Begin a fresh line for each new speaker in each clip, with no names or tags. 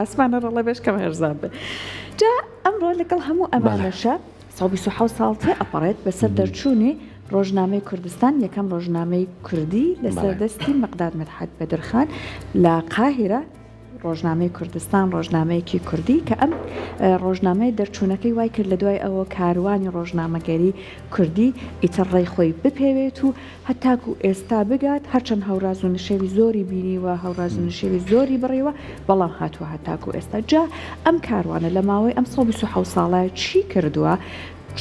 ئاسمانە ڕەڵە بێش کەم هەرزان بێ جا ئەمڕۆ لەگەڵ هەموو ئەمانەشە 127 ساڵ تێ ئەپەڕێت بەسەر دەرچوونی ڕۆژنامەی کوردستان یەکەم ڕۆژنامەی کوردی لەسەر دەستی مقداد مدحەت بەدرخان لە قاهیرە ڕۆژنامەی کوردستان ڕۆژنامەیەکی کوردی کە ئەم ڕۆژنامەی دەرچوونەکەی وای کرد لە دوای ئەوە کاروانی ڕۆژنامەگەری کوردی ئیتر ڕێی خۆی بپێوێت و هەتاکو ئێستا بگات، هەرچەند هەوراز و نشێوی زۆری بینیوە، هەوراز و نشێوی زۆری بڕیوە، بەڵام هاتووە هەتاکو ئێستا. جا ئەم کاروانە لە ماوەی ئەم 127 ساڵە چی کردووە،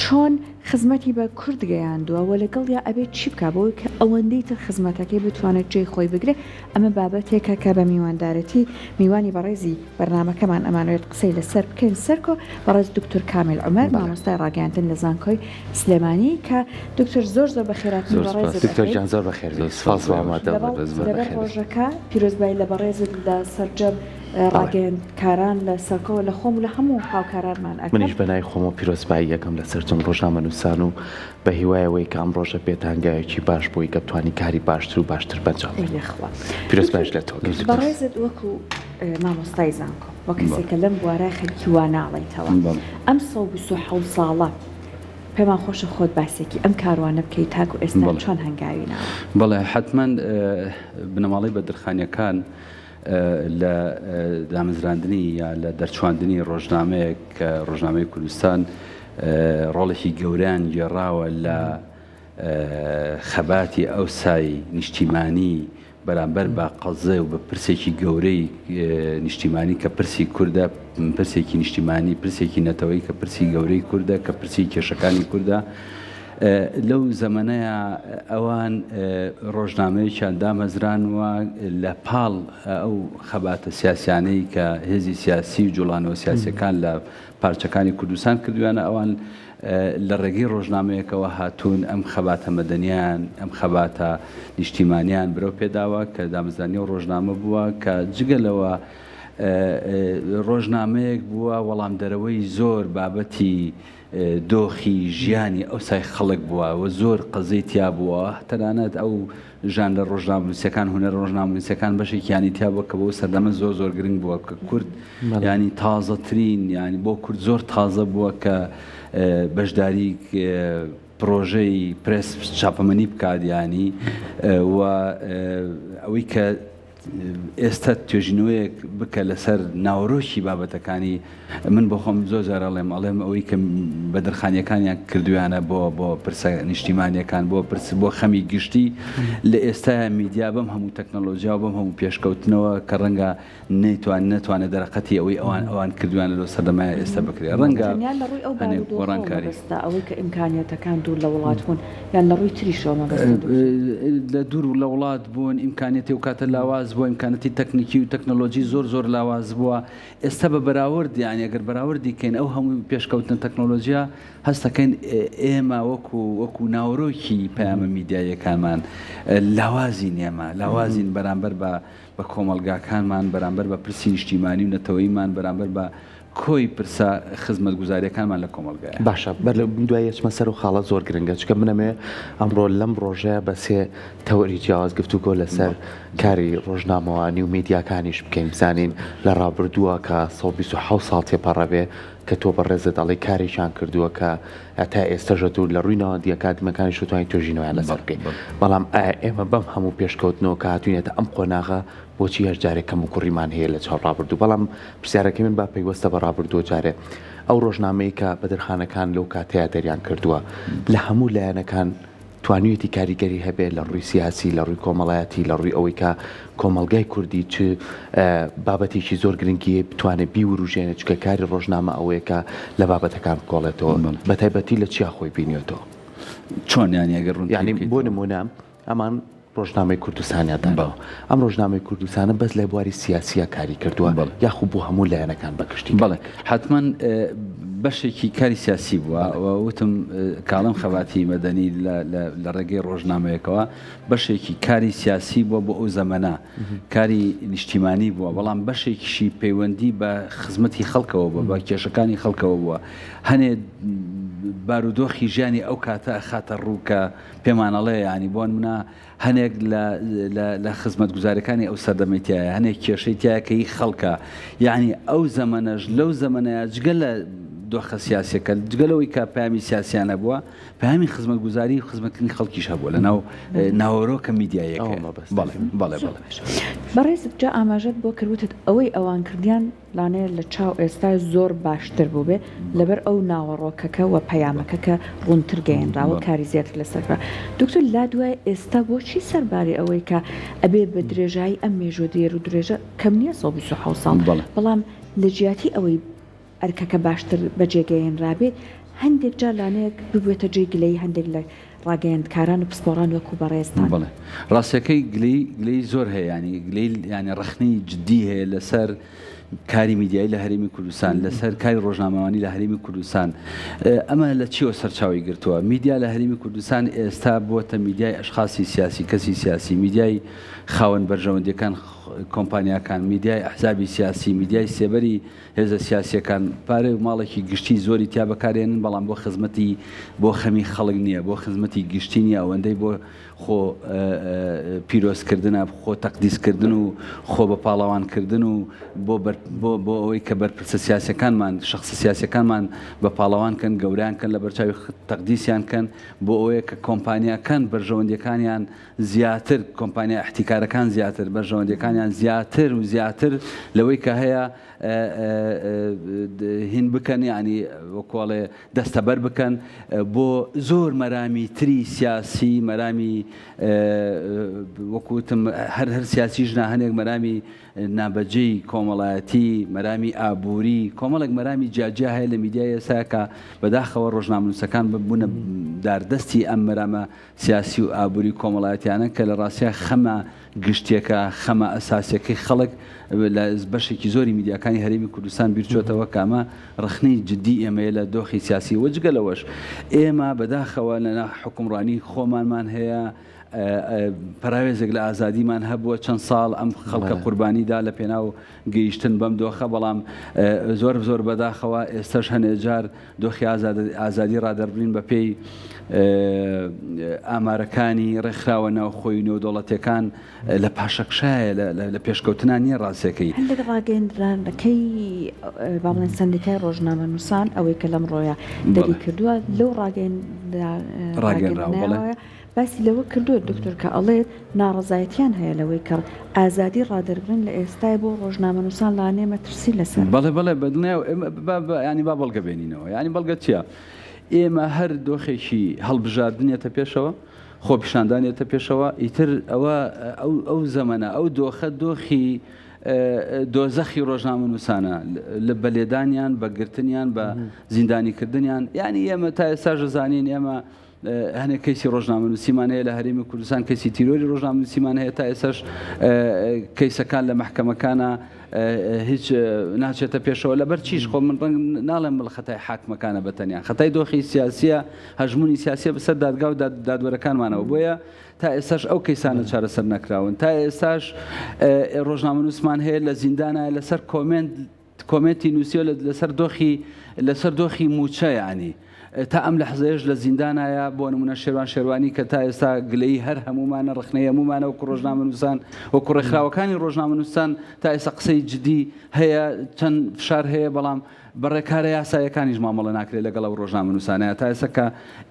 چۆن خزمەتی بە کورد گەیاندووە و لەگەڵیا ئەبێت چی بکا بۆی کە ئەوەندەی تر خزمەتەکەی بتوانێت جێی خۆی بگرێ، ئەمە بابەتێکە کە بە میواندارێتی میوانی بەڕێزی بەرنامەکەمان ئەمانەوێت قسەی لەسەر بکەین سەرکۆ بەڕێز دکتۆر کامیل عومەر مامۆستای ڕاگەیاندن لە زانکۆی سلێمانی کە دکتۆر زۆر زۆر بەخێراتنی بەڕێزت
دکتۆر گیان زۆر بەخێر بێی سپاس بۆ ئامادەبوونت
لەبەر ڕۆژەکە پیرۆزبایی لە بەڕێزت لە سەرجەم ڕاگەیەندکاران لە سەرکۆوە لە خۆم و لە هەموو هاوکارانمان ئەکەم.
منیش بەناوی خۆمەوە پیرۆزبایی ئەکەم لە سەرجەم ڕۆژنامەنووسان و بە هیوای ئەوەی کە ئەم ڕۆژە بێتە هەنگاوێکی باش بۆی کە بتوانین کاری باشتر و باشتر بەنجام
بدەین. ئەی یەخوا.
پیرۆزبایش لە تۆ ئەکەین دکتۆر.
بەڕێزت وەکو مامۆستای زانکۆ وەک کەسێک کە لەم بوارە خەریکی وانە ئەڵێیتەوە ئەم 127 ساڵە پێمان خۆشە خۆت باسێکی ئەم کاروانە بکەی تاکو ئێستا چۆن هەنگاوی ناوە؟
بەڵێ حەتمەن بنەماڵەی بەدرخانیەکان لە دامەزراندنی یا لە دەرچواندنی ڕۆژنامەیەک کە ڕۆژنامەی کوردستان ڕۆڵێکی گەورەیان گێڕاوە لە خەباتی ئەوسای نیشتیمانی بەرامبەر بە قەزێ و بە پرسێکی گەورەی نیشتیمانی کە پرسی کوردە، پرسێکی نیشتیمانی، پرسێکی نەتەوەی کە پرسی گەورەی کوردە، کە پرسی کێشەکانی کوردە. لەو زەمەنەیا ئەوان ڕۆژنامەیەکیان دامەزرانوە لە پاڵ ئەو خەباتە سیاسیانەی کە هێزی سیاسی و جوڵانەوە سیاسیەکان لە پارچەکانی کوردستان کردویانە ئەوان لە ڕێگەی ڕۆژنامەیەکەوە هاتوون ئەم خەباتە مەدەنیان ئەم خەباتە نیشتیمانیان برەو پێداوە کە دامەزرانی ئەو ڕۆژنامە بووە کە جگە لەوە ڕۆژنامەیەک بووە وەڵامدەرەوەی زۆر بابەتی دۆخی ژیانی ئەوسای خەڵک بووە و زۆر قەزەی تیا بووە تەنانەت ئەو ژانرە ڕۆژنامەنووسیەکان هونەرە ڕۆژنامەنووسیەکان بەشێکیانی تیا بووە کە بۆ سەردەمە زۆر زۆر گرنگ بووە کە کورد ینی تازەترین ینی بۆ کورد زۆر تازە بووە کە بەشداری پرۆژەی پرێس چاپەمەنی بکات ینی و ئەوەی کە ئێستا توێژینەوەیەک بکە لەسەر ناوەرۆکی بابەتەکانی من بۆ خۆم زۆر جار ئەڵێم ئەڵێم ئەوەی کە بەدرخانیەکانیان کردویانە بۆ بۆ پرسە نیشتیمانیەکان بۆ پرس بۆ خەمی گشتی لە ئێستا میدیا بەم هەموو تەکنەلۆژیا و بەم هەموو پێشکەوتنەوە کە ڕەنگە نەیتوان نەتوانێت دەرەقەتی ئەوەی ئەوان ئەوان کردویانە لەو سەردەمایە ئێستا بکرێت ڕەنگە
تەنیا لە ڕووی ئەو
هەنێک
بارودۆخەوە
گۆڕانکاری
مەبەستە ئەوەی کە ئیمکانیەتەکان دوور لە وڵات بوون یان لە ڕووی تریشەوە مەبەستە دکتۆر؟
لە دوور لە وڵات بوون ئیمکانیەتی ئەو کاتە لاواز بووە ئیمکانەتی تەکنیکی و تەکنەلۆجی زۆر زۆر لاواز بووە ئێستا بە بەراورد یانی ئەگەر بەراوردی کەین ئەو هەموو پێشکەوتنە تەکنۆلۆژیا هەستەکەین ئێمە وەکو وەکو ناوەرۆکی پەیامە میدیاییەکانمان لاوازین ئێمە لاوازین بەرامبەر بە بە کۆمەڵگاکانمان بەرامبەر بە پرسی نیشتیمانی و نەتەوەییمان بەرامبەر بە کۆی پرسە خزمەتگوزاریەکانمان لە کۆمەڵگایە.
باشە بەر لە دوای ئەچمە سەر ئەو خاڵە زۆر گرنگە چونکە من ئەمەوێ ئەمڕۆ لەم ڕۆژەیا بە سێ تەوەری جیاواز گفتوگۆ لەسەر کاری ڕۆژنامەوانی و میدیاکانیش بکەین بزانین لە ڕابردووە کە 127 ساڵ تێپەڕەبێ کە تۆ بەڕێزت ئەڵێی کارێکیان کردووە کە تا ئێستەش دوور لە ڕووی ناوەندی ئەکادیمەکانیش توانین توێژینەوەیان لەسەر بکەین بەڵام ئایا ئێمە بەم هەموو پێشکەوتنەوە کە هاتوینەتە ئەم قۆناغە بۆچی هەر جارێک کەموکوڕیمان هەیە لە چاو ڕابردوو؟ بەڵام پرسیارەکەی من با پەیوەستە بە ڕابردووە جارێ ئەو ڕۆژنامەی کە بەدرخانەکان لەو کاتەیا دەریان کردووە لە هەموو لایەنەکان توانیویەتی کاریگەری هەبێ لە ڕووی سیاسی لە ڕووی کۆمەڵایەتی لە ڕووی ئەوەی کە کۆمەڵگای کوردی چ بابەتێکی زۆر گرنگی هەیە بتوانێت بیوروژێنێت چونکە کاری ڕۆژنامە ئەوەیە کە لە بابەتەکان بکۆڵێتەوە بە تایبەتی لە چیا خۆی بینیوەتەوە.
چۆن یانی ئەگەر ڕوونتری
یانی بۆ
بکەیتەوە؟
نموونە ئەمان ڕۆژنامەی کوردستانیان داناوە. ئەم ڕۆژنامەی کوردستانە بەس لە بواری سیاسییا کاری کردووە یاخو بۆ هەموو لایەنەکان بە گشتی کاری
بەڵێ
کردووە؟
حەتمەن. بەشێکی کاری سیاسی بووە و وتم کاڵم خەباتی مەدەنی لە ڕێگەی ڕۆژنامەیەکەوە بەشێکی کاری سیاسی بووە بۆ ئەو زەمەنە کاری نیشتیمانی بووە بەڵام بەشێکیشی پەیوەندی بە خزمەتی خەڵکەوە بووە بە کێشەکانی خەڵکەوە بووە هەنێ بارودۆخی ژیانی ئەو کاتە خاتە ڕوو کە پێمانەڵێ ینی بۆن منە هەنێک لە لە لە خزمەتگوزاریەکانی ئەو سەردەمەی تیایە هەنێک کێشەی تیایە کە هی خەڵکە یەعنی ئەو زەمەنەش لەو زەمەنەیا جگە لە دۆخە سیاسیەکە جگە لەوەی کە پەیامی سیاسیان هەبووە پەیامی خزمەتگوزاری و خزمەتکردنی خەڵکیش هەبووە لە ناو ناوەرۆکە میدیاییەکەی
ئەوە مەبەستم.
بەڵێ بەڵێ بەڵێ.
بەڕێزت جا ئاماژەت بۆ کرد وتت ئەوەی ئەوان کردیان لانەیە لە چاو ئێستای زۆر باشتر بووبێ لەبەر ئەو ناوەڕۆکەکە و پەیامەکە کە ڕوونتر گەیەنراوە کاری زیاتر لەسەر کرا. دکتۆر لادوای ئێستا بۆچی سەرباری ئەوەی کە ئەبێ بە درێژایی ئەم مێژووە دێر و درێژە کەم نییە 127 ساڵ بەڵام لە جیاتی ئەوەی ئەرکەکە باشتر بەجێ گەیەنرابێت هەندێک جار لانەیەک ببێتە جێی گلەیی هەندێک لە ڕاگەیەندکاران و پسپۆڕان وەکو بەڕێزتان.
بەڵێ ڕاستەکەی گلەی گلەی زۆر هەیە یانی گلەی یانی ڕەخنەی جدی هەیە لەسەر کاری میدیایی لە هەرێمی کوردستان لەسەر کاری ڕۆژنامەوانی لە هەرێمی کوردستان ئەمە لە چیەوە سەرچاوی گرتووە میدیا لە هەرێمی کوردستان ئێستا بۆتە میدیای ئەشخاصی سیاسی کەسی سیاسی میدیای خاوەن بەرژەوەندیەکان کۆمپانیاکان میدیای ئەحزابی سیاسی میدیای سێبەری هێزە سیاسیەکان پارەی و ماڵێکی گشتی زۆری تیا بەکارێنن بەڵام بۆ خزمەتی بۆ خەمی خەڵک نییە بۆ خزمەتی گشتی نییە ئەوەندەی بۆ خۆ پیرۆزکردنە خۆ تەقدیسکردن و خۆ بە پاڵەوانکردن و بۆ بۆ بۆ ئەوەی کە بەرپرسە سیاسەکانمان شخصە سیاسەکانمان بە پاڵەوان کەن گەوریان کەن لە بەرچاوی تەقدیسیان کەن بۆ ئەوەیە کە کۆمپانیاکان بەرژەوەندیەکانیان زیاتر کۆمپانیا ئیحتیکارەکان زیاتر بەرژەوەندیەکانیان زیاتر و زیاتر لەوەی کە هەیە هین بکەن یعنی وەکۆڵێ دەستەبەر بکەن بۆ زۆر مەرامی تری سیاسی مەرامی وەکوتم هەر هەر سیاسی ژنا هەنێک مەرامی نابەجێی کۆمەڵایەتی مەرامی ئابووری کۆمەڵێک مەرامی جیاجیا هەیە لە میدیای ئێستا کە بەداخەوە ڕۆژنامەنووسەکان ببوونە داردەستی ئەم مەرامە سیاسی و ئابووری و کۆمەڵایەتیانە کە لە ڕاستیا خەمە گشتیەکە، خەمە ئەساسیەکەی خەڵک لە بەشێکی زۆری میدیاکانی هەرێمی کوردستان بیرچۆتەوە کە ئەمە ڕەخنەی جدی ئێمەیە لە دۆخی سیاسی و جگە لەوەش ئێمە بەداخەوە لە حوکمڕانی خۆمانمان هەیە پەراوێزێک لە ئازادیمان هەبووە چەند ساڵ ئەم خەڵکە قوربانی دا لە پێناو گەیشتن بەم دۆخە بەڵام زۆر زۆر بەداخەوە ئێستاش هەنێ جار دۆخی ئازادی ڕادەربرین بە پێی ئامارەکانی ڕێکخراوە ناوخۆی و نێودەوڵەتیەکان لە پاشەکشایە لە پێشکەوتنا نییە ڕاستەکەی.
هەندێک ڕاگەیەندرانەکەی با بڵێن سەندیکای ڕۆژنامەنووسان ئەوەی کە لەمڕۆیە دەری کردووە لەو ڕاگەیەندراوە باسی لەوە کردووە دکتۆر کە ئەڵێت ناڕەزایەتیان هەیە لەوەی کە ئازادی ڕادەربڕین لە ئێستای بۆ ڕۆژنامەنووسان لانێ مەترسی لەسەرە.
بەڵێ بەڵێ بەدڵنیایەوە ئێمە با با یانی با بەڵگە بێنینەوە یانی بەڵگە چییە؟ ئێمە هەر دۆخێکی هەڵبژاردن یەتە پێشەوە خۆپیشاندان یەتە پێشەوە ئیتر ئەوە ئەو ئەو زەمەنە ئەو دۆخە دۆخی دۆزەخی ڕۆژنامەنووسانە لە بە لێدانیان بە گرتنیان بە زیندانیکردنیان یانی ئێمە تا ئێستاش دەزانین ئێمە هەنێک کەیسی ڕۆژنامەنووسیمان هەیە لە هەرێمی کوردستان کەیسی تیرۆری ڕۆژنامەنووسیمان هەیە تا ئێستاش کەیسەکان لە مەحکەمەکانە هیچ ناچێتە پێشەوە لەبەر چیش خۆ من ڕەنگ ناڵێم بڵ خەتای حاکمەکانە بە تەنیا خەتای دۆخی سیاسیە هەژمونی سیاسیە بەسەر دادگا و دادوەرەکانمانەوە بۆیە تا ئێستاش ئەو کەیسانە چارەسەر نەکراون تا ئێستاش ڕۆژنامەنووسمان هەیە لە زیندانە لەسەر کۆمێنت کۆمێنتی نووسیوە لەسەر دۆخی لەسەر دۆخی مووچە یانی تا ئەم لەحزەیەش لە زیندانایە بۆ نمونە شێروان شێروانی کە تا ئێستا گلەیی هەر هەموومانە ڕخنەی هەموومانە وەکو ڕۆژنامەنووسان وەکو ڕێکخراوەکانی ڕۆژنامەنووسان تا ئێستا قسەی جدی هەیە چەند فشار هەیە بەڵام بە ڕێکارە یاسایەکانیش مامەڵە ناکرێت لەگەڵ ئەو ڕۆژنامەنووسانەیە تا ئێستا کە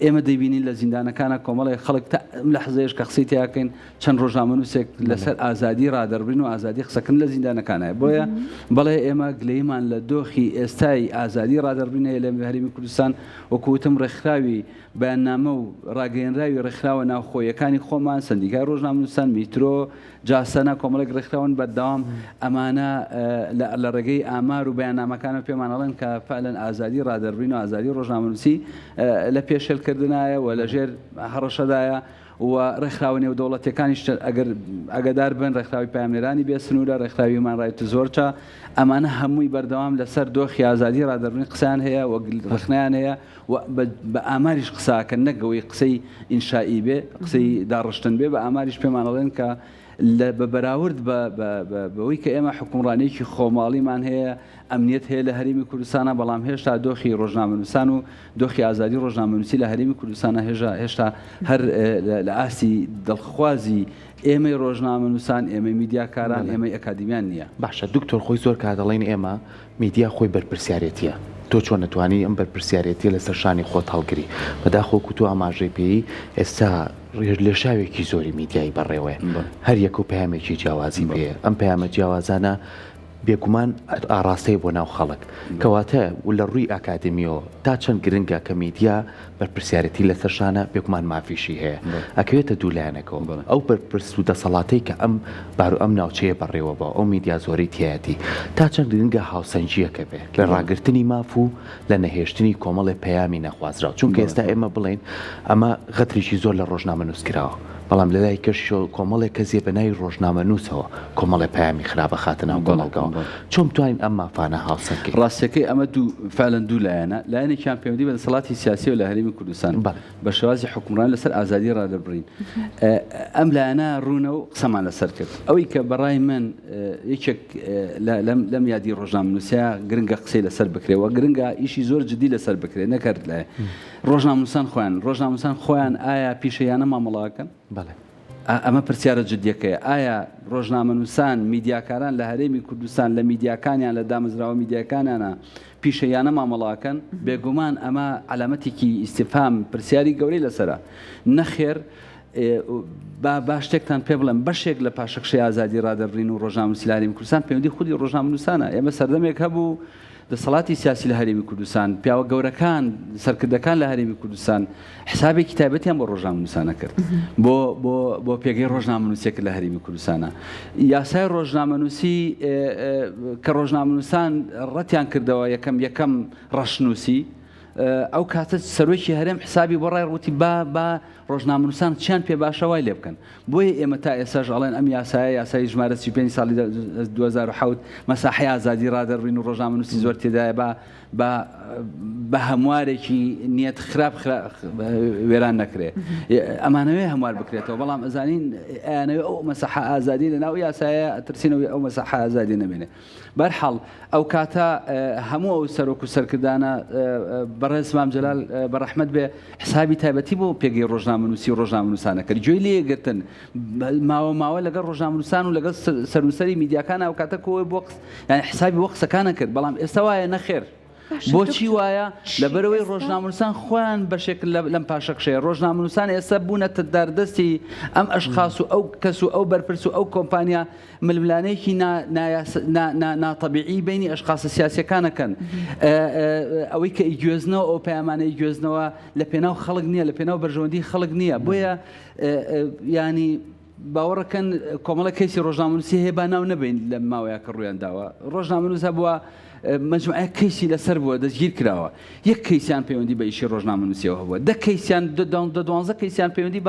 ئێمە دەیبینین لە زیندانەکانە کۆمەڵێک خەڵک تا ئەم لەحزەیەش کە قسەی تیاکەین چەند ڕۆژنامەنووسێک لەسەر ئازادی ڕادەربرین و ئازادی قسەکردن لە زیندانەکانە بۆیە بەڵێ ئێمە گلەیمان لە دۆخی ئێستای ئازادی ڕادەربرین هەیە لە هەرێمی کوردستان وەکو وتم ڕێکخراوی بەیاننامە و ڕاگەیەنراوی ڕێکخراوە ناوخۆیەکانی خۆمان سەندیکای ڕۆژنامەنووسان میترۆ جاسەنە کۆمەڵێک ڕێکخراون بەردەوام ئەمانە لە ڕێگەی ئامار و بەیاننامەکانەوە پێمان ئەڵێن کە فعلەن ئازادی ڕادەربرین و ئازادی ڕۆژنامەنووسی لە پێشێلکردنایە و لەژێر هەڕەشەدایە. و ڕێکخراوە نێودەوڵەتیەکانیش ئەگەر ئاگادار بن ڕێکخراوی پەیامنێرانی بێ سنوورە، ڕێکخراوی هیومان ڕایتس وۆچە، ئەمانە هەمووی بەردەوام لەسەر دۆخی ئازادی ڕادەربڕین قسەیان هەیە و ڕەخنەیان هەیە و بە ئاماریش قسە ئەکەن نەک ئەوەی قسەی ئینشائی بێ قسەی داڕشتن بێ بە ئاماریش پێمان ئەڵێن کە لە بە بەراورد بە بەوەی کە ئێمە حوکمڕانییەکی خۆماڵیمان هەیە، ئەمنیەت هەیە لە هەرێمی کوردستانا، بەڵام هێشتا دۆخی ڕۆژنامەنووسان و دۆخی ئازادی ڕۆژنامەنووسی لە هەرێمی کوردستانا هێژا هێشتا هەر لە ئاستی دڵخوازی ئێمەی ڕۆژنامەنووسان، ئێمەی میدیاکاران، ئێمەی ئەکادیمیان نییە.
باشە دکتۆر خۆی زۆر کات دەڵێن ئێمە میدیا خۆی بەرپرسیارێتیە تۆ چۆن ئەتوانی ئەم بەرپرسیارێتیە لەسەر شانی خۆت هەڵگری بەداخەوە وەکو تۆ ئاماژەی پێی ئێستا لێشاوێکی زۆری میدیایی بەڕێوەیە هەر یەکە و پەیامێکی جیاوازی پێیە ئەم پەیامە جیاوازانە بێگومان ئاڕاستەیە بۆ ناو خەڵک کەواتە و لە ڕووی ئاکادمیەوە تا چەند گرنگە کە میدیا بەرپرسیارێتی لەسەر شانە بێگومان مافیشی هەیە ئەکەوێتە دوو لایەنەکەوە ئەو بەرپرس و دەسەڵاتەی کە ئەم بارو ئەم ناوچەیە بەڕێوە بە ئەو میدیا زۆرەی تیایەتی تا چەند گرنگە هاوسەنگییەکە بێ لە ڕاگرتنی ماف و لە نەهێشتنی کۆمەڵێ پەیامی نەخوازراو چونکە ئێستا ئێمە بڵێین ئەمە غەدرێکی زۆر لە ڕۆژنامەنووس کراوە بەڵام لە لای کەشیشەوە کۆمەڵێک کەس یە بە ناوی ڕۆژنامەنووسەوە کۆمەڵێ پەیامی خراپ ئەخاتە ناو کۆمەڵگاوە چۆن بتوانین ئەم مافانە هاوسەنگ کەین؟
ڕاستیەکەی ئەمە دوو فعلا دوو لایەنە، لایەنێکیان پەیوەندی بە دەسەڵاتی سیاسیەوە لە هەرێمی کوردستان بە شێوازی حوکمڕانی لەسەر ئازادی ڕادەربڕین ئەم لایەنە ڕوونە و قسەمان لەسەر کرد. ئەوەی کە بەڕای من یەکێک لەم یادی ڕۆژنامەنووسە گرنگە قسەی لەسەر بکرێ و گرنگە ئیشی زۆر جدی لەسەر بکرێ نەک هەر لە ڕۆژنامەنووسان خۆیان ڕۆژنامەنووسان خۆیان ئایا پیشەیانە مامەڵەکەن؟
بەڵێ.
ئەمە پرسیارە جدیەکەیە، ئایا ڕۆژنامەنووسان، میدیاکاران لە هەرێمی کوردستان لە میدیاکانیان، لە دامەزراوە میدیایەکانیانا پیشەییانە مامەڵە ئەکەن؟ بێگومان ئەمە عەلامەتێکی ئیستیفهام، پرسیاری گەورەی لەسەرە. نەخێر، با با شتێکتان پێ بڵێم، بەشێک لە پاشەکشەی ئازادی ڕادەربڕین و ڕۆژنامەنووسی لە هەرێمی کوردستان پەیوەندی خودی ڕۆژنامەنووسانە. ئێمە سەردەمێک هەبوو دەسەڵاتی سیاسی لە هەرێمی کوردستان، پیاوە گەورەکان، سەرکردەکان لە هەرێمی کوردستان حسابێکی تایبەتیان بۆ ڕۆژنامەنووسان نەکرد، بۆ بۆ بۆ پێگەی ڕۆژنامەنووسێک لە هەرێمی کوردستانە. یاسای ڕۆژنامەنووسی کە ڕۆژنامەنووسان ڕەتیان کردەوە یەکەم یەکەم ڕەشنووسی ئەو کاتە سەرۆکی هەرێم حسابی بۆ ڕای ڕووتی با با ڕۆژنامەنووسان چیان پێ باشە وای لێ بکەن. بۆیە ئێمە تا ئێستاش ئەڵێن ئەم یاسایە، یاسای ژمارە 35 ساڵی 2007 مەساحەی ئازادی ڕادەربڕین و ڕۆژنامەنووسی زۆر تێدایە با با بە هەموارێکی نیەت خراپ وێران نەکرێ. ئەمانەوێ هەموار بکرێتەوە، بەڵام ئەزانین ئەیانەوێ ئەو مەساحە ئازادی لە ناو یاسایە ئەترسینەوەی ئەو مەساحە ئازادی نەمێنێ. بەرحاڵ ئەو کاتە هەموو ئەو سەرۆک و سەرکردانە بەڕێز مام جەلال بە ڕەحمەت بێ حسابی تایبەتی بۆ پێگەی ڕۆژنامەنووسی و ڕۆژنامەنووسانە کرد گوێی لێ گرتن ماوە ماوە لەگەڵ ڕۆژنامەنووسان و لەگەڵ سەرنووسەری میدیاکان ئەو کاتە کۆی بۆ یانی حسابی بۆ قسەکانە کرد بەڵام ئێستا وایە نەخێر بۆچی وایە؟ لەبەرئەوەی ڕۆژنامەنووسان خۆیان بەشێکن لەم پاشەکشەیە، ڕۆژنامەنووسان ئێستا بوونەتە داردەستی ئەم ئەشخاس و ئەو کەس و ئەو بەرپرس و ئەو کۆمپانیا، ململانێیەکی ناتەبیعی بەینی ئەشخاسە سیاسیەکان ئەکەن. ئەوەی کە ئیگوێزنەوە، ئەو پەیامانە ئیگوێزنەوە لە پێناو خەڵک نییە، لە پێناو بەرژەوەندی خەڵک نییە. بۆیە یانی باوەڕەکەن کۆمەڵە کەیسی ڕۆژنامەنووسی هەیە با ناو نەبەین لەم ماوەیە کە ڕوویان داوە ڕۆژنامەنووس هەبووە مەجموعەیەک کەیسی لەسەر بووە دەستگیر کراوە یەک کەیسیان پەیوەندی بە ئیشی ڕۆژنامەنووسیەوە هەبووە دە کەیسیان دە دوانزە کەیسیان پەیوەندی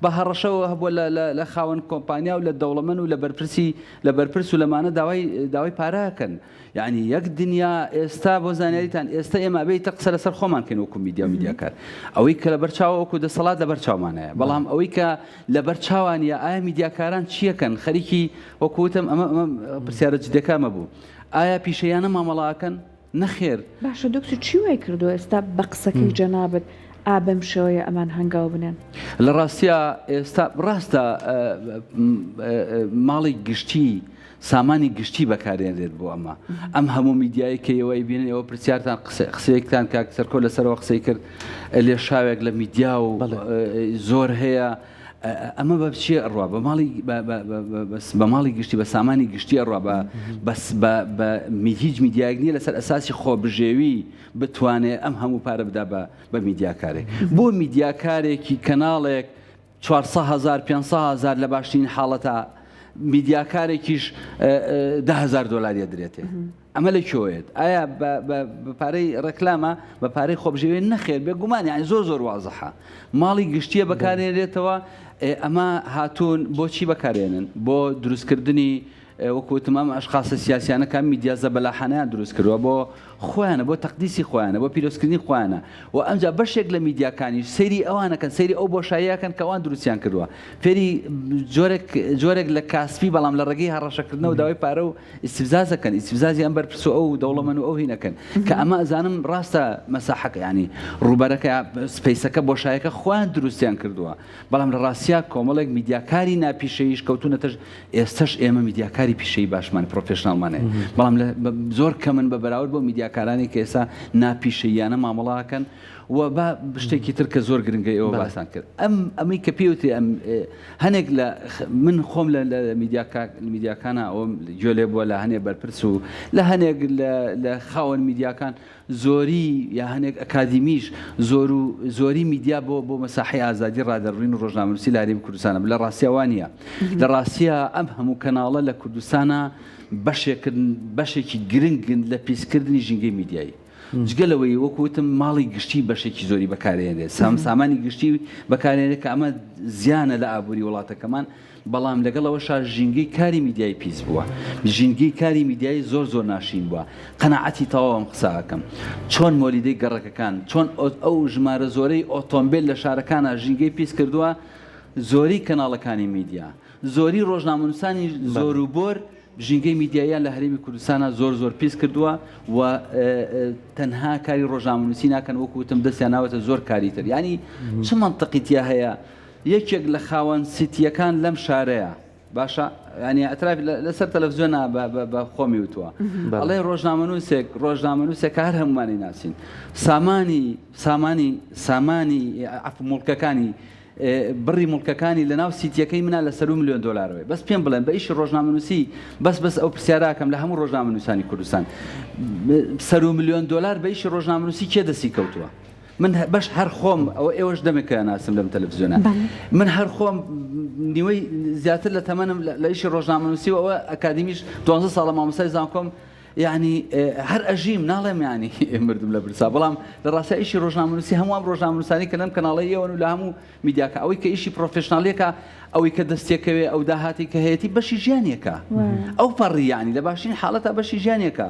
بە هەڕەشەوە هەبووە لە خاوەن کۆمپانیا و لە دەوڵەمەن و لە بەرپرسی لە بەرپرس و لەمانە داوای داوای پارەکەن یەعنی یەک دنیا ئێستا بۆ زانیاریتان ئێستا ئێمە ئەبێ ئیتر قسە لەسەر خۆمان کەین وەکو میدیا و میدیاکار ئەوەی کە لەبەر چاوە وەکو دەسەڵات لەبەر چاومانایە بەڵام ئەوەی کە لەبەر چاوانە ئایا میدیاکاران چیەکەن خەریکی وەکو وتم ئەمە ئەمە پرسیارە جدیەکە ئەمە بوو ئایا پیشەیانە مامەڵەکەن نەخێر.
باشە دکتۆر چی وای کردووە ئێستا بە قسەکەی جەنابت ئا بەم شێوەیە ئەمان هەنگاو بنێن؟
لە ڕاستیا ئێستا ڕاستە ماڵی گشتی سامانی گشتی بەکارێنرێت بۆ ئەمە ئەم هەموو میدیایی کە ئێوە ئەیبینن ئێوە پرسیارتان قسەیەکتان کاک سەرکۆ لەسەرەوە قسەی کرد لێشاوێک لە میدیا و زۆر هەیە ئەمە بە چیە ئەڕوا بە ماڵی بە ماڵی گشتی بە سامانی گشتی ئەڕوا بە بەس بە هیچ میدیایەک نییە لەسەر ئەساسی خۆبژێوی بتوانێ ئەم هەموو پارە بدا بە بە میدیاکارێک بۆ میدیاکارێکی کەناڵێک 400 هزار 500 هزار لە باشترین حاڵەتە. میدیاکارێکیش 10000 دلاری ئەدرێتێ ئەمە لە کوێیەت ئایا بە پارەی ڕێکلامە بە پارەی خۆبژێوێ نەخێر بێگومان یانی زۆر زۆر وازحە ماڵی گشتیە بەکارێنرێتەوە ئەمە هاتوون بۆچی بەکارێنن بۆ دروستکردنی وەکو وتم ئەم ئەشخاسە سیاسیانە کە ئەم میدیا زەبەلاحانەیان دروست کردووە بۆ خۆیانە بۆ تەقدیسی خۆیانە بۆ پیرۆزکردنی خۆیانە و ئەمجا بەشێک لە میدیاکانیش سەیری ئەوانەکەن سەیری ئەو بۆشاییەکەن کە ئەوان دروستیان کردووە فێری جۆرێک جۆرێک لە کاسپی بەڵام لە ڕێگەی هەڕەشەکردنەوە داوای پارە و ئیستفزازەکەن ئیستفزازی ئەم بەرپرس و ئەو دەوڵەمەن و ئەو هینەکەن کە ئەمە ئەزانم ڕاستە مەساحەکە ینی ڕووبەرەکە space ەکە بۆشایەکە خۆیان دروستیان کردووە بەڵام لە ڕاستیا کۆمەڵێک میدیاکاری ناپیشەییش کەوتونەتە ئێستەش ئێمە میدیاکاری پیشەیی باشمان پرۆفێشناڵمان هەیە بەڵام لە زۆر کەمن بە بەراورد بۆ میدیاکارانی کە ئێستا ناپیشەییانە مامەڵاکەن و با شتێکی تر کە زۆر گرنگە ئێوە باسان کرد ئەم ئەمەی کە پێوتێ ئەم هەنێک لە من خۆم لە میدیاکە میدیاکانە ئەوم گوێ لێ بووە لە هەنێ بەرپرس و لە هەنێک لە خاوەن میدیاکان زۆری یا هەنێک ئەکادیمیش زۆر و زۆری میدیا بۆ بۆ مەساحەی ئازادی ڕادەربڕین و ڕۆژنامەنووسی لە هەرێمی کوردستانە لە ڕاستیا وا نییە لە ڕاستیا ئەم هەموو کەناڵە لە کوردستانە بەشێکن بەشێکی گرنگن لە پیسکردنی ژینگەی میدیایی جگە لەوەی وەکو وتم ماڵی گشتی بەشێکی زۆری بەکارێنێت سام سامانی گشتی بەکارێنێت کە ئەمە زیانە لە ئابووری وڵاتەکەمان بەڵام لەگەڵ ئەوەشا ژینگەی کاری میدیایی پیس بووە، ژینگەی کاری میدیایی زۆر زۆر ناشرین بووە، قەناعەتی تەواو ئەم قسە ئەکەم، چۆن مۆلیدەی گەڕەکەکان، چۆن ئەو ژمارە زۆرەی ئۆتۆمبێل لە شارەکانا ژینگەی پیس کردووە، زۆری کەناڵەکانی میدیا، زۆری ڕۆژنامەنووسانی زۆر و بۆر ژینگەی میدیاییان لە هەرێمی کوردستانا زۆر زۆر پیس کردووە و تەنها کاری ڕۆژنامەنووسی ناکەن وەکو وتم دەستیان ناوەتە زۆر کاری تر یانی چ مەنتقی تیا هەیە یەکێک لە خاوەن سیتیەکان لەم شارەیە باشە ینی ئەتراف لەسەر تەلەفزیۆن بە خۆمی وتووە ئەڵێ ڕۆژنامەنووسێک ڕۆژنامەنووسێک هەر هەمومانی ناسین سامانی سامانی سامانی موڵکەکانی بڕی موڵکەکانی لە ناو سیتیەکەی منا لە سەرو ملیۆن دۆلارەوەی بەس پێم بڵێن بە ئیشی ڕۆژنامەنووسی بەس بەس ئەو پرسیاراکەم لە هەموو ڕۆژنامەنووسانی کوردستان سەرو ملیۆن دۆلار بە ئیشی ڕۆژنامەنووسی کێ دەستی کەوتووە من بەش هەر خۆم ئەوە ئێوەش دەمێکە ناسم لەم تەلەفزیۆنە من هەر خۆم نیوەی زیاتر لە تەمەنم لە ئیشی ڕۆژنامەنووسی و ئەوە ئەکادیمیش دوانزە ساڵە مامۆستای زانکۆم یعنی هەر ئەژیم ناڵێم یعنی مردم لە برسا بەڵام لە ڕاستە ئیشی ڕۆژنامەنووسی هەموو ئەم ڕۆژنامەنووسانی کە لەم کەناڵەی ئێوەن و لە هەموو میدیاکە ئەوەی کە ئیشی پرۆفێشناڵیەکە ئەوەی کە دەستێکەوێ ئەو داهاتی کە هەیەی بەشی ژیانێکە ئەو پەڕی یانی لە باشترین حاڵەتا بەشی ژیانێکە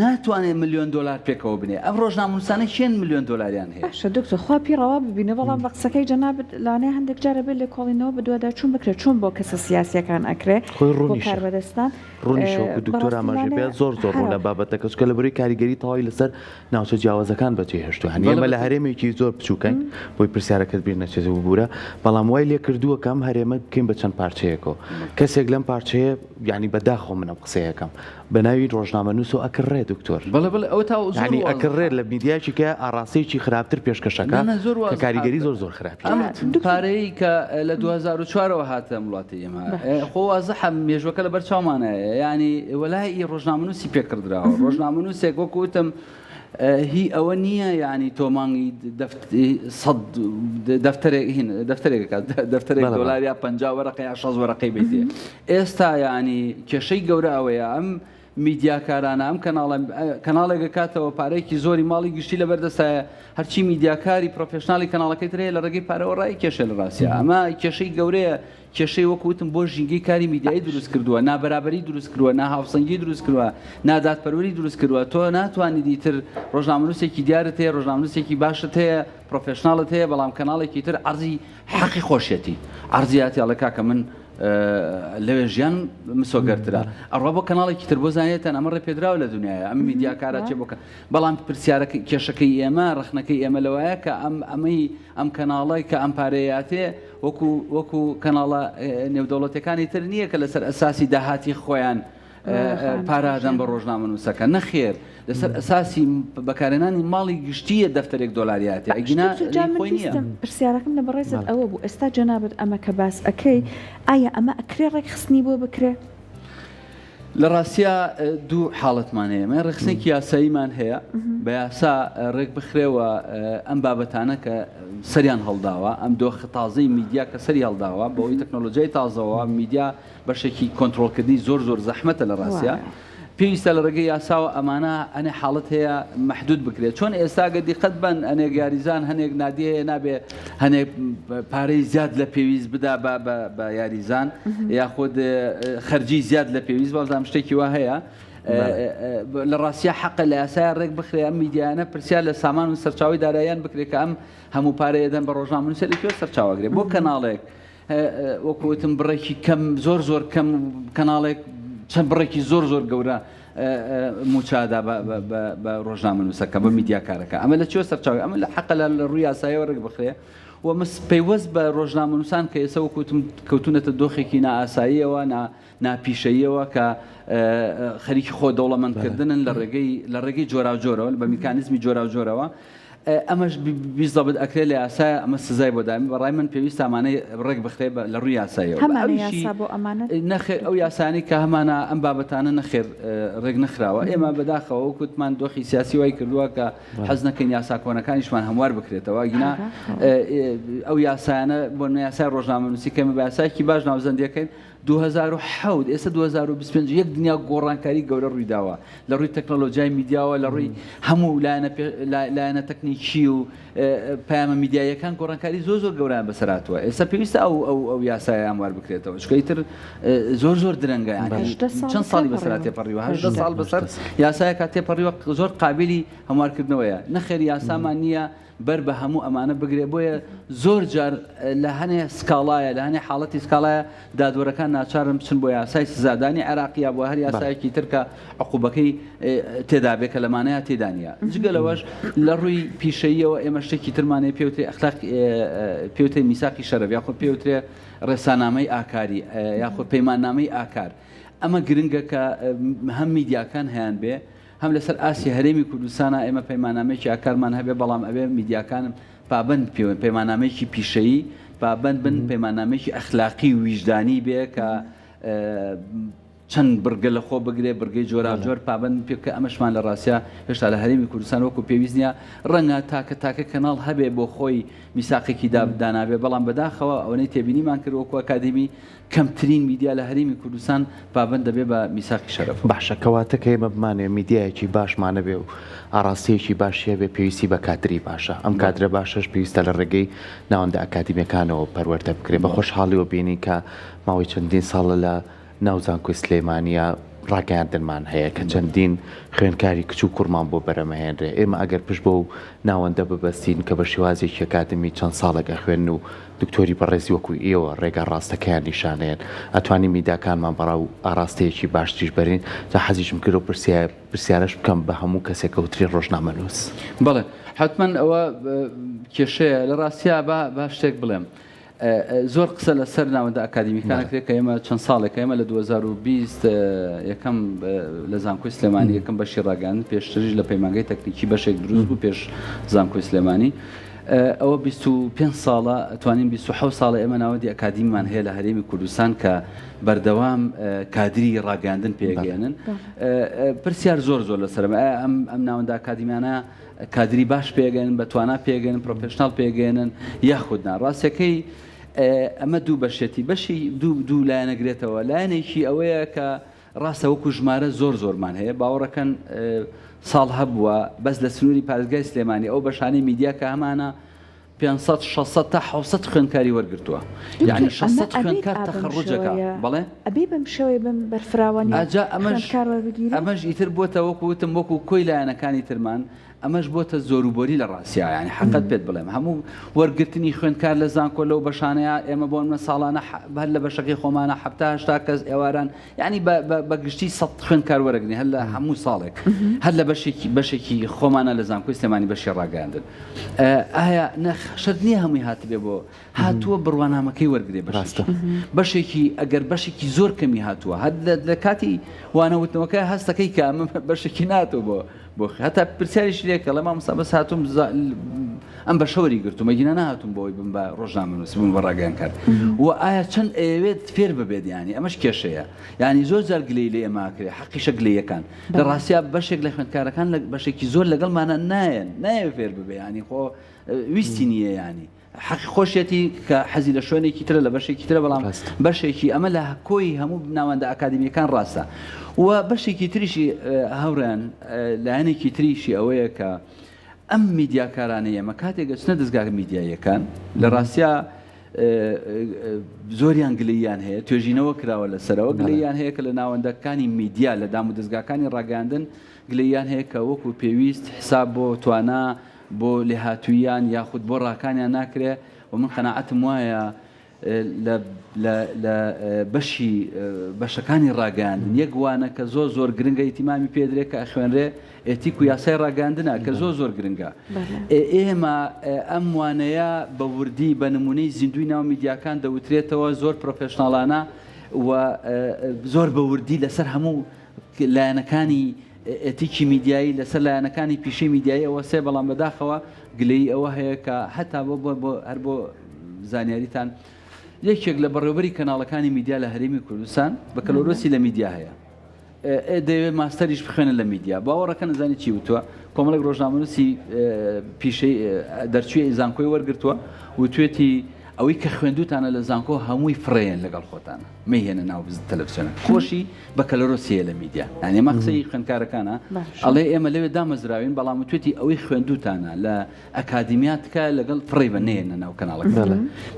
ناتوانێت ملیۆن دۆلار پێکەوە بنێ ئەم ڕۆژنامەنووسانە کێن ملیۆن دۆلاریان هەیە
باشە دکتۆر خوا پێ ڕەوا ببینە بەڵام بە قسەکەی جەنابت لەوانەیە هەندێک جار ئەبێ لێکۆڵینەوە بەدواداچوون بکرێت چۆن بۆ کەسە سیاسیەکان ئەکرێ
خۆی
بۆ
ڕوونیشە
کاربەدەستان
ڕوونیشە وەکو دکتۆر
بەڕاستی
ئاماژەی
لەوانەیە
پێ زۆر زۆر
هەرە
ڕوونە بابەتەکە چونکە لەبەرەی کاریگەری تەواوی لەسەر ناوچە جیاوازەکان بەجێ هێشتووە یانی
بەڵێ
ئێمە لە
بەڵێ.
هەرێمێکی زۆر بچووکین بۆی پرسیارەکەت بیر نەچێت ببوورە بەڵام وای لێ کردووە کە ئەم هەرێمە بکەین بە چەند پارچەیەکەوە کەسێک لەم پارچەیە یانی بەداخەوە من ئەم قسەیەکەم بە ناوی ڕۆژنامەنووس و ئەکڕێ دکتۆر
بەڵێ بەڵێ ئەوە تا زۆر
یانی
وازحە.
ئەکڕێت لە میدیایەکی کە ئاڕاستەیەکی خراپتر پێشکەشەکە
نا نا زۆر
کە
وازحە.
کاریگەری زۆر زۆر خراپی
ئەم
هەیە.
دکتۆر
پارەیەی کە لە 2004 ەوە هاتە ئەم وڵاتەی ئێمە
باش.
خۆ وازحە مێژوەکە لەبەر چاومانە یانی وەلای ڕۆژنامەنووسی پێکڕدراوە ڕۆژنامەنووسێک وەکو وتم هی ئەوە نییە یانی تۆ مانگی سەد دەفتەرێک هین دەفتەرێک دەفتەرێک دۆلار یا 50 وەرەقە یا 60 وەرەقەی بیتێ ئێستا یانی کێشەی گەورە ئەوەیە ئەم میدیاکارانە ئەم کەناڵە کەناڵێک کاتەوە پارەیەکی زۆری ماڵی گشتی لەبەردەستایە هەرچی میدیاکاری پرۆفشنالی کەناڵەکەی ترەیە لە ڕێگەی پارەوە ڕای کێشە لە ڕاستە ئەمە کێشەی گەورەیە کێشەی وەکو وتم بۆ ژینگەی کاری میدیایی دروست کردووە، نابەرابەری دروست کردووە، ناهاوسەنگی دروست کردووە، نادادپەروەری دروست کردووە، تۆ ناتوانیت ئیتر ڕۆژنامەنووسێکی دیارت هەیە، ڕۆژنامەنووسێکی باشت هەیە، پرۆفێشناڵت هەیە، بەڵام کەناڵێکی تر عەرزی حەقی خۆشیەتی، عەرزیاتی ئەڵێ کاکە من لەوێ ژیان مسۆگەرترە، ئەڕوا بۆ کەناڵێکی تر بۆ زانیتان ئەمە ڕێپێدراوە لە دنیایا ئەم میدیاکارە چێ بۆ بەڵام پرسیارەکە کێشەکەی ئێمە ڕەخنەکەی ئێمە لەوایە کە ئەم ئەمەی ئەم کەناڵەی کە ئەم پارەیاتێ وەکو وەکو کەناڵە نێودەوڵەتیەکانی تر نییە کە لەسەر ئەساسی داهاتی خۆیان پارە ئەدەن بە ڕۆژنامەنووسەکە نەخێر لەسەر ئەساسی بەکارهێنانی ماڵی گشتیە دەفتەرێک دۆلاریاتی ئەگینا خۆی نییە.
پرسیارەکەم لە بەڕێزت ئەوە بوو ئێستا جەنابت ئەمە کە باس ئەکەی ئایا ئەمە ئەکرێ ڕێکخستنی بۆ بکرێ؟
لە ڕاستیا دوو حاڵەتمان هەیە، ئێمە ڕێکخستنێکی یاساییمان هەیە بە یاسا ڕێک بخرێ و ئەم بابەتانە کە سەریان هەڵداوە، ئەم دۆخە تازەی میدیا کە سەری هەڵداوە بەهۆی تەکنۆلۆژیای تازەوە میدیا بەشێکی کۆنترۆڵکردنی زۆر زۆر زەحمەتە لە ڕاستیا. پێویستە لە ڕێگەی یاساوە ئەمانە هەنێ حاڵەت هەیە مەحدود بکرێت چۆن ئێستا گەر دیقەت بەن ئەنێک یاریزان هەنێک نادی هەیە نابێ هەنێک پارەی زیاد لە پێویست بدا بە بە یاریزان یاخود خەرجی زیاد لە پێویست بەڵام شتێکی وا هەیە لە ڕاستیا حەقە لە یاسای ڕێک بخرێ ئەم میدیانە پرسیار لە سامان و سەرچاوی داراییان بکرێت کە ئەم هەموو پارەیە دەن بە ڕۆژنامەنووسە لە کوێ سەرچاوەگرێ بۆ کەناڵێک وەکو وتم بڕێکی کەم زۆر زۆر کەم کەناڵێک چەند بڕێکی زۆر زۆر گەورە موچادا بە ڕۆژنامەنووسەکە بە میدیاکارەکە ئەمە لە چۆ سەرچاوی ئەمە لە حەقە لە ڕووی یاسایەوە ڕێک بخرێ و مس پەیوەست بە ڕۆژنامەنووسان کە ئێستا وەکوتم کەوتونەتە دۆخێکی نائاساییەوە نا ناپیشەییەوە کە خەریکی خۆ دەوڵەمەندکردنن لە ڕێگەی لە ڕێگەی جۆراوجۆرەوە بە میکانیزمی جۆراوجۆرەوە ئەمەش بیزەبت ئەکرێت لە یاسایە ئەمە سزای بۆ دایم بەڕای من پێویستە ئەمانەی ڕێک بخرێ لە ڕووی یاساییەوە
هەمانە یاسا بۆ ئەمانە
نەخێر ئەو یاسانی کە هەمانە ئەم بابەتانە نەخێر ڕێک نەخراوە ئێمە بەداخەوە وەکوتمان دۆخی سیاسی وای کردووە کە حەز نەکەین یاسا کۆنەکانیشمان هەموار بکرێتەوە گینا ئەو یاسایانە بۆ یاسای ڕۆژنامەنووسی کەمە بە یاسایەکی باش ناوزەندیەکەین 2007 ئێستا 2025 یەک دنیا گۆڕانکاری گەورە ڕوویداوە لە ڕووی تەکنەلۆجیای میدیاوە لە ڕووی هەموو لایەنە لایەنە تەکنیکی و پەیامە میدیاییەکان گۆڕانکاری زۆر زۆر گەورەیان بەسەر هاتووە ئێستا پێویستە ئەو ئەو ئەو یاسایە هەموار بکرێتەوە چونکە ئیتر زۆر زۆر درەنگە یانی چەند ساڵی بەسەرا تێپەڕیوە هەژدە ساڵ بەسەر یاسایەکە تێپەڕیوە زۆر قابلی هەموارکردنەوەیە نەخێر یاسامان نییە بەر بە هەموو ئەمانە بگرێ بۆیە زۆر جار لە هەنێ سکاڵایە لە هەنێ حاڵەتی سکاڵایە دادوەرەکان ناچارن بچن بۆ یاسای سزادانی عێراقی یا بۆ هەر یاسایەکی تر کە عقوبەکەی تێدا بێ کە لەمانەیە تێدا نییە جگە لەوەش لە ڕووی پیشەییەوە ئێمە شتێکی ترمان هەیە پێوترێ ئەخلاق پێوترێ میساقی شەرەف یاخود پێوترێ ڕێسانامەی ئاکاری یاخود پەیماننامەی ئاکار ئەمە گرنگە کە هەم میدیاکان هەیان بێ هەم لەسەر ئاستی هەرێمی کوردستانا ئێمە پەیماننامەیەکی ئاکارمان هەبێ بەڵام ئەبێ میدیاکان پابەند پێوەن پەیماننامەیەکی پیشەیی پابەند بن پەیماننامەیەکی ئەخلاقی و ویژدانی بێ کە چەند بڕگە لە خۆ بگرێ بڕگەی جۆراوجۆر پابەند پێ کە ئەمەشمان لە ڕاستیا هێشتا لە هەرێمی کوردستان وەکو پێویست نییە ڕەنگە تاکە تاکە کەناڵ هەبێ بۆ خۆی میساقێکی دانابێ بەڵام بەداخەوە ئەوەنەی تێبینیمان کرد وەکو ئەکادیمی کەمترین میدیا لە هەرێمی کوردستان پابەند دەبێ بە میساقی شەرەفەوە.
باشە کەواتە کە ئێمە بمانەوێ میدیایەکی باشمان هەبێ و ئاڕاستەیەکی باشی هەبێ پێویستی بە کادری باشە، ئەم کادرە باشەش پێویستە لە ڕێگەی ناوەندە ئەکادیمیەکانەوە پەروەردە بکرێ، بە خۆشحاڵیەوە بینین کە ماوەی چەندین ساڵە لە ناو زانکۆی سلێمانیە ڕاگەیاندنمان هەیە کە چەندین خوێندکاری کچ و کوڕمان بۆ بەرەمەهێنرێ، ئێمە ئەگەر پشت بەو ناوەندە ببەستین کە بە شێوازێکی ئەکادیمی چەند ساڵێک ئەخوێنن و دکتۆری بەڕێزی وەکو ئێوە ڕێگا ڕاستەکەیان نیشانەیەن ئەتوانین میداکانمان بەڕاو ئاڕاستەیەکی باشتریش بەرین جا حەزیشم کرد ئەو پرسیارەش بکەم بە هەموو کەسێک کە وترێ ڕۆژنامەنووس.
بەڵێ حەتمەن ئەوە کێشەیە لە ڕاستیا با با شتێک بڵێم زۆر قسە لەسەر ناوەندە ئەکادیمیکان کرێت کە ئێمە چەند ساڵێکە ئێمە لە 2020 یەکەم لە زانکۆی سلێمانی یەکەم بەشی ڕاگەیاندن پێشتریش لە پەیمانگەی تەکنیکی بەشێک دروست بوو پێش زانکۆی سلێمانی ئەوە 25 ساڵە توانین 26 ساڵە ئێمە ناوەندی ئەکادیمیمان هەیە لە هەرێمی کوردستان کە بەردەوام کادری ڕاگەاندن پێگەێنن پرسیار زۆر زۆر لەسەرم ئەم ئەم ناوەندە ئەکادیمیانە کادری باش پێگەن بە توانا پێگەن professional پێگەێنن یاخود نا ڕاستەکەی ئەمە دوو بەشێتی بەشی دوو دوو لایەنەگرێتەوە لایەنێکی ئەوەیە کە ڕاستە وەکو ژمارە زۆر زۆرمان هەیە باوەڕەکەن ساڵ هەبووە بەس لە سنووری پارێزگای سلێمانی ئەو بەشانەی میدیا کە هەمانە 500 600 تا 700 خوێندکاری وەرگرتووە یعنی 600 خوێندکار تەخەڕوجەکە بەڵێ
ئەبێ بەم شێوەیە بەم بەرفراوانی
ئەجا ئەمەش ئەمەش ئیتر بۆتە وەکو وتم وەکو کۆی لایەنەکانی ترمان ئەمەش بۆتە زۆروبۆری لە ڕاستیا یانی حەقت پێت بڵێم هەموو وەرگرتنی خوێندکار لە زانکۆ لەو بەشانەیە ئێمە بۆ منە ساڵانە هەر لە بەشەکەی خۆمانە حەفتا هەشتا کەس ئێواران یانی بە گشتی سەد خوێندکار وەرەگرین هەر لە هەموو ساڵێک هەر لە بەشێکی بەشێکی خۆمانە لە زانکۆی سلێمانی بەشی ڕاگەیاندن ئایا نەخ شەرت نییە هەمووی هاتبێ بۆ هاتووە بڕوانامەکەی وەرگێ بەڕاستە بەشێکی ئەگەر بەشێکی زۆر کەمی هاتووە هەر لە کاتی وانەوتنەوەکە هەستەکەی کە ئەمە بەشێکی ناتۆ بۆ. بۆ هەتا پرسیاریشی لێ کە ئەڵێ مامۆستا بەس هاتووم ئەم بەشە وەری گرتوومە گینا نەهاتووم بۆی بم بە ڕۆژنامەنووس بم بە ڕاگەیەنکار و ئایا چەند ئەیەوێت فێر ببێت یانی ئەمەش کێشەیە یانی زۆر جار گلەی لێ ئێمە ئەکرێ حەقیشە گلەیەکان لە ڕاستیا بەشێک لە خوێندکارەکان لە بەشێکی زۆر لەگەڵمانە نایەن نایەوێت فێر ببێ یانی خۆ ویستی نییە یانی حەقی خۆشیەتی کە حەزی لە شوێنێکی ترە لە بەشێکی ترە بەڵام بەشێکی ئەمە لە کۆی هەموو ناوەندە ئەکادیمیەکان ڕاستە و بەشێکی تریشی هاوڕێیان لایەنێکی تریشی ئەوەیە کە ئەم میدیاکارانەی ئێمە کاتێک ئەچنە دەزگا میدیاییەکان لە ڕاستیا زۆریان گلەییان هەیە توێژینەوە کراوە لەسەرەوە گلەییان هەیە کە لە ناوەندەکانی میدیا لە دام و دەزگاکانی ڕاگەیاندن گلەییان هەیە کە وەکو پێویست حساب بۆ توانا بۆ لێهاتووییان یاخود بۆ ڕاکانیان ناکرێ و من قەناعەتم وایە لە لە لە بەشی بەشەکانی ڕاگەیاندن یەک وانە کە زۆر زۆر گرنگە ئیتیمامی پێدرێ کە ئەخوێنرێ ئێتیک و یاسای ڕاگەیاندنە کە زۆر زۆر گرنگە ئێمە ئەم وانەیە بە وردی بە نمونەی زیندوی ناو میدیاکان دەوترێتەوە زۆر پرۆفێشناڵانە و زۆر بە وردی لەسەر هەموو لایەنەکانی ئێتیکی میدیایی لەسەر لایەنەکانی پیشەی میدیایی ئەوەسێ، بەڵام بەداخەوە گلەیی ئەوە هەیە کە هەتا بۆ بۆ هەر بۆ زانیاریتان یەکێک لە بەڕێوبەری کەناڵەکانی میدیا لە هەرێمی کوردستان بەکەلۆرۆسی لە میدیا هەیە دەیەوێت ماستەریش بخوێنە لە میدیا باوەڕەکە نەزانی چی وتووە کۆمەڵێک ڕۆژنامەنووسی پیشەی دەرچووی زانکۆی وەرگرتووە وتوێتی ئەوەی کە خوێندوتانە لە زانکۆ هەمووی فڕێن لەگەڵ خۆتانە مەیهێنە ناو تەلەفزیۆنە خۆشی بەکەلۆرۆسی هەیە لە میدیا یانی ئەمە قسەی خوێندکارەکانە ئەڵێ ئێمە لەوێ دامەزراوین بەڵام وتوێتی ئەوەی خوێندوتانە لە ئەکادیمیا تکایە لەگەڵ فڕێ بە نەیەنە ناو کەناڵەکە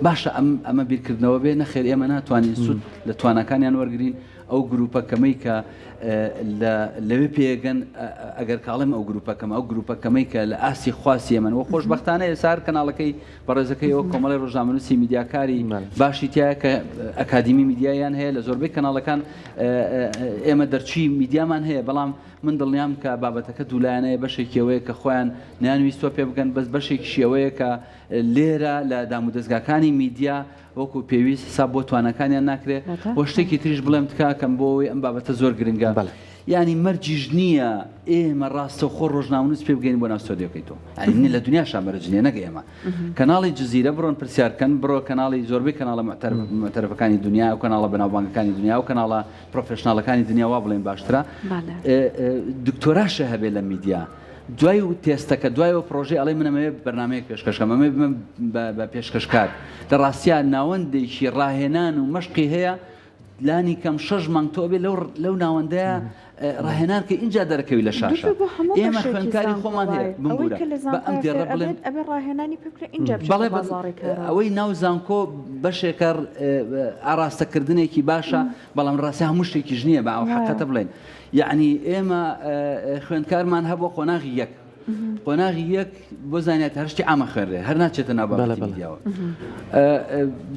باشە ئەم ئەمە بیرکردنەوە بێ نەخێر ئێمە ناتوانین سوود لە تواناکانیان وەرگین ئەو گروپە کەمەی کە لەوێ پێگەن ئەگەر کاڵم ئەو گروپەکەم ئەو گروپە کەمەی کە لە ئاستی خواستی ئێمەن وە خۆشببختانە ئێسار کەناڵەکەی بەڕێزەکەی ئەوە کۆمەڵی ڕۆژنامەنووسی میدیاکاری باشی تایە کە ئەکادیمی میدیایان هەیە لە زۆربەی کەناڵەکان ئێمە دەرچووی میدیامان هەیە بەڵام من دڵنیام کە بابەتەکە دوولایەنەیە بەشێکی ئەوەیە کە خۆیان نەیانویستوە پێ بگەن بەس بەشێکیشی ئەوەیە کە لێرە لە دامودەزگاکانی میدیا وەکو پێویست حساب بۆ تواناکانیان ناکرێ و شتێکی تریش بڵێم تکاکەم بۆ ئەوەی ئەم بابەتە زۆر گرنگە یانی مەرجیش نییە ئێمە ڕاستەوخۆ ڕۆژنامەنووس پێ بگەین بۆ ناو ستۆدیۆکەی تۆ یانی لە دنیاشا مەرج نییە نەک ئێمە کەناڵی جزیرە بڕۆن پرسیار کەن بڕۆ کەناڵی زۆربەی کەناڵە معتەرفەکانی دنیا و کەناڵە بەناوبانگەکانی دنیا و کەناڵە professional ەکانی دنیا وا بڵێن باشترە دکتۆراشە هەبێ لە میدیا دوای و تێستەکە دوای و پرۆژەی ئەڵێ من ئەمەوێ بەرنمەیەک پێشکەشکەم ئەمەوێ ببم بە پێشکەشکار لە ڕاستیا ناوەندێکی ڕاهێنان و مەشقی هەیە لانی کەم شەش مانگ تۆ ئەبێ لەو لەو ناوەندەیە ڕاهێنان کە ئینجا دەرەکەوی لە شاشە ئێمە خوێندکاری خۆمان هەیە بمبورە بە ئەم دێڕە بڵێم
ئەبێ ڕاهێنانی پێ بکرێ ئینجا بچێتە
بەڵێ
بازاڕی کارەوە.
ئەوەی ناو زانکۆ بەشێکە ئاڕاستەکردنێکی باشە بەڵام ڕاستی هەموو شتێکیش نییە بە ئەو حەقەتە بڵێن یعنی ئێمە خوێندکارمان هەبووە قۆناغی یەک قۆناغی یەک بۆ زانیاری هەر شتی عامە خوێنرێ هەر ناچێتە ناو بابەتی میدیاوە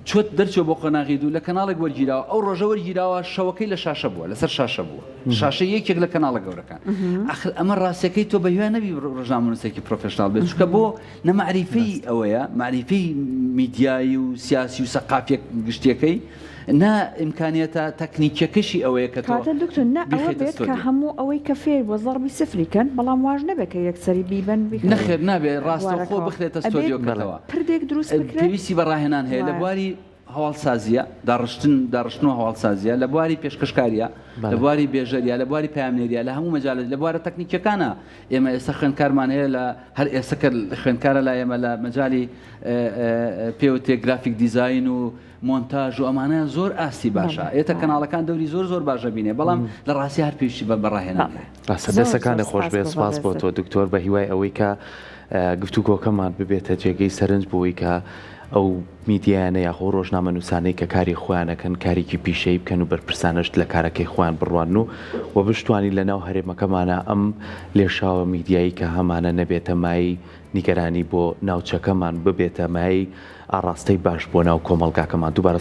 چۆت دەرچوە بۆ قۆناغی دوو لە کەناڵێک وەرگیراوە ئەو ڕۆژە وەرگیراوە شەوەکەی لە شاشە بووە لەسەر شاشە بووە شاشە یەکێک لە کەناڵە گەورەکان ئەخر ئەمە ڕاستەکەی تۆ بە هیوا نەبی ڕۆژنامەنووسێکی professional بێت چونکە بۆ نە مەعریفەی ئەوەیە مەعریفەی میدیایی و سیاسی و سەقافیە گشتیەکەی نا ئیمکانیەتە تەکنیکیەکەشی ئەوەیە کە تۆ
کەواتە دکتۆر نا ئەوە
بیخەیتە
بێت کە
ستۆدیۆ.
هەموو ئەوەی کە فێر بووە زەڕبی سفری کەن بەڵام واش نەبێت کە یەکسەری بیبەن بیخەنە
نەخێر نابێ ڕاستەوخۆ
بوارەکەوە
بخرێتە
ئەبێت
ستۆدیۆکەتەوە
پردێک دروست بکرێت
پێویستی بە ڕاهێنان هەیە لە
وایە.
بواری هەواڵسازیە داڕشتن داڕشتن و هەواڵسازیە لە بواری پێشکەشکاریە لە
بەڵێ.
بواری بێژەریە لە بواری پەیامنێریە لە هەموو مەجالە لە بوارە تەکنیکیەکانە ئێمە ئێستا خوێندکارمان هەیە لە هەر ئێستا کە خوێندکارە لای ئێمە لە مەجالی پێوتێ graphic design و مۆنتاژ و ئەمانەیان زۆر ئاستی باشە ئێتە کەناڵەکان دەوری زۆر زۆر باشە بینێ بەڵام لە ڕاستی هەر پێویستی بە ڕاهێنان هەیە.
ڕاستە دەستەکانت خۆش بێت سپاس بۆ تۆ دکتۆر بە هیوای ئەوەی کە گفتوگۆکەمان ببێتە جێگەی سەرنج بۆی کە ئەو میدیایانە یاخۆ ڕۆژنامەنووسانەی کە کاری خۆیانەکەن کارێکی پیشەیی بکەن و بەرپرسانەشت لە کارەکەی خۆیان بڕوانن و و بشتوانین لە ناو هەرێمەکەمانە ئەم لێشاوە میدیایی کە هەمانە نەبێتە مایەی نیگەرانی بۆ ناوچەکەمان ببێتە مایەی ئاڕاستەی باش بۆ ناو کۆمەڵگاکەمان دووبارە.